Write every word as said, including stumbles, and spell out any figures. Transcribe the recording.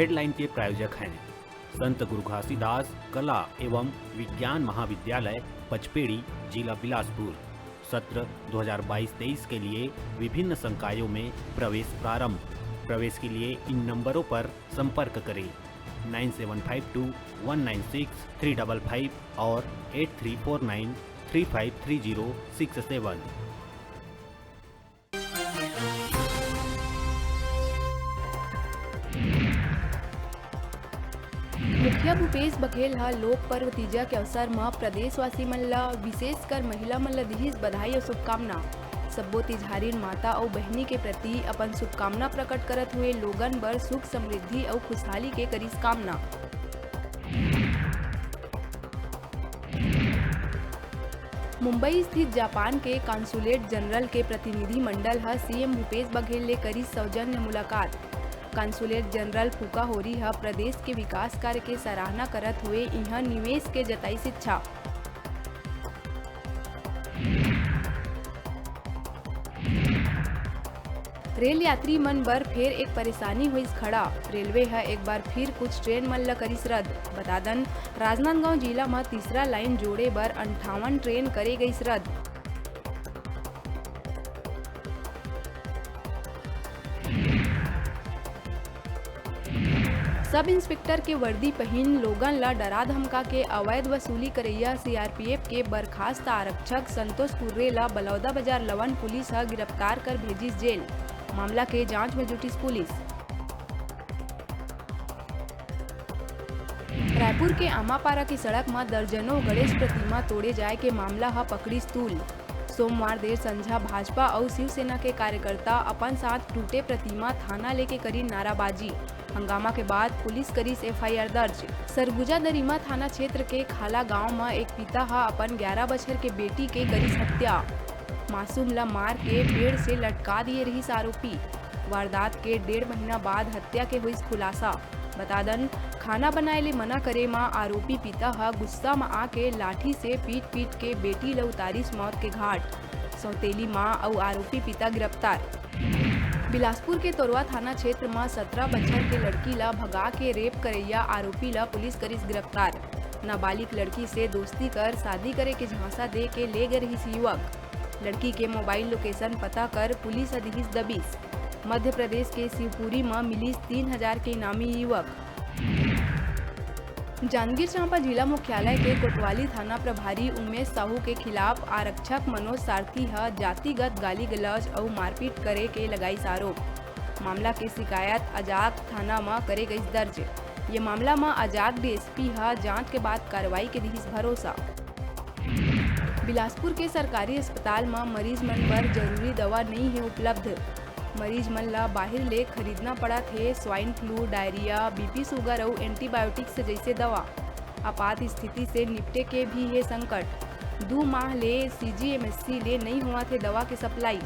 Headline के प्रायोजक हैं संत गुरु घासीदास कला एवं विज्ञान महाविद्यालय पचपेड़ी, जिला बिलासपुर। सत्र दो हज़ार बाईस तेईस के लिए विभिन्न संकायों में प्रवेश प्रारंभ। प्रवेश के लिए इन नंबरों पर संपर्क करें, nine seven five two one nine six three double five और eight three four nine three five three zero six seven. मुखिया भूपेश बघेल ह लोक पर्व तीजा के अवसर म प्रदेशवासी मन ल, विशेषकर महिला मन ल दिहिस बधाई अउ शुभकामना। सब्बो तिजहारिन माता अउ बहिनी के प्रति अपन शुभकामना प्रकट करत हुए लोगन बर सुख, समृद्धि अउ खुशहाली के करिस कामना। मुंबई स्थित जापान के कॉन्सुलेट जनरल के प्रतिनिधि मंडल ह सीएम भूपेश बघेल ले करिस सौजन्य मुलाकात। कॉन्सुलेट जनरल फुकाहोरी ह प्रदेश के विकास कार्य के सराहना करत हुए इहां निवेश के जताइस इच्छा। रेल यात्री मन बर फेर एक परेशानी होइस खड़ा। रेलवे ह एक बार फिर कुछ ट्रेन मन ल करिस रद्द। बता दन, राजनांदगांव जिला म तीसरा लाइन जोड़े बर अंठावन ट्रेन करे गइस रद्द। सब इंस्पेक्टर के वर्दी पहिन लोगन ल डरा धमका के अवैध वसूली करइया सीआरपीएफ के बर्खास्त आरक्षक संतोष कुर्रे ल बलौदाबाजार लवन पुलिस ह गिरफ्तार कर भेजिस जेल। मामला के जांच में जुटिस पुलिस। रायपुर के आमापारा के सड़क म दर्जनों गणेश प्रतिमा तोड़े जाय के मामला ह पकड़िस तूल। सोमवार देर संझा भाजपा अउ शिवसेना के कार्यकर्ता अपन साथ टूटे प्रतिमा थाना लेके करिन नाराबाजी। हंगामा के बाद पुलिस करिस एफआईआर दर्ज। सरगुजा दरिमा थाना क्षेत्र के खाला गांव म एक पिता ह अपन ग्यारह बछर के बेटी के करिस हत्या। मासूम ल मार के पेड़ से लटका दिए रहिस आरोपी। वारदात के डेढ़ महीना बाद हत्या के होइस खुलासा। बता दन, खाना बनाए ले मना करे म आरोपी पिता ह गुस्सा म आके लाठी से पीट-पीट के बेटी ल उतारिस मौत के घाट। सौतेली मां अउ आरोपी पिता गिरफ्तार। बिलासपुर के तोरवा थाना क्षेत्र म सतरा बछर के लड़की ल भगा के रेप करइया आरोपी ल पुलिस करिस गिरफ्तार। नाबालिग लड़की से दोस्ती कर शादी करे के झांसा दे के ले गे रहिस युवक। लड़की के मोबाइल लोकेशन पता कर पुलिस ह दिहिस दबिश। मध्य प्रदेश के शिवपुरी म मिलिस तीन हजार के इनामी युवक। जांजगीर चांपा जिला मुख्यालय के कोतवाली थाना प्रभारी उमेश साहू के खिलाफ आरक्षक मनोज सारथी ह जातिगत गाली गलौज अउ मारपीट करे के लगाइस आरोप। मामला के शिकायत अजाक थाना म करे गइस दर्ज। ये मामला म अजाक डीएसपी ह जांच के बाद कार्रवाई के दिहिस भरोसा। बिलासपुर के सरकारी अस्पताल म मरीज मन बर जरूरी दवा नइ हे उपलब्ध। मरीज मन ल बाहिर ले खरीदना पड़त हे swine flu, diarrhoea, BP sugar अउ एंटीबायोटिक्स जइसे दवा। आपात स्थिति से निपटे के भी हे संकट। दू माह ले सीजीएमएससी ले नइ होवत हे दवा के सप्लाई।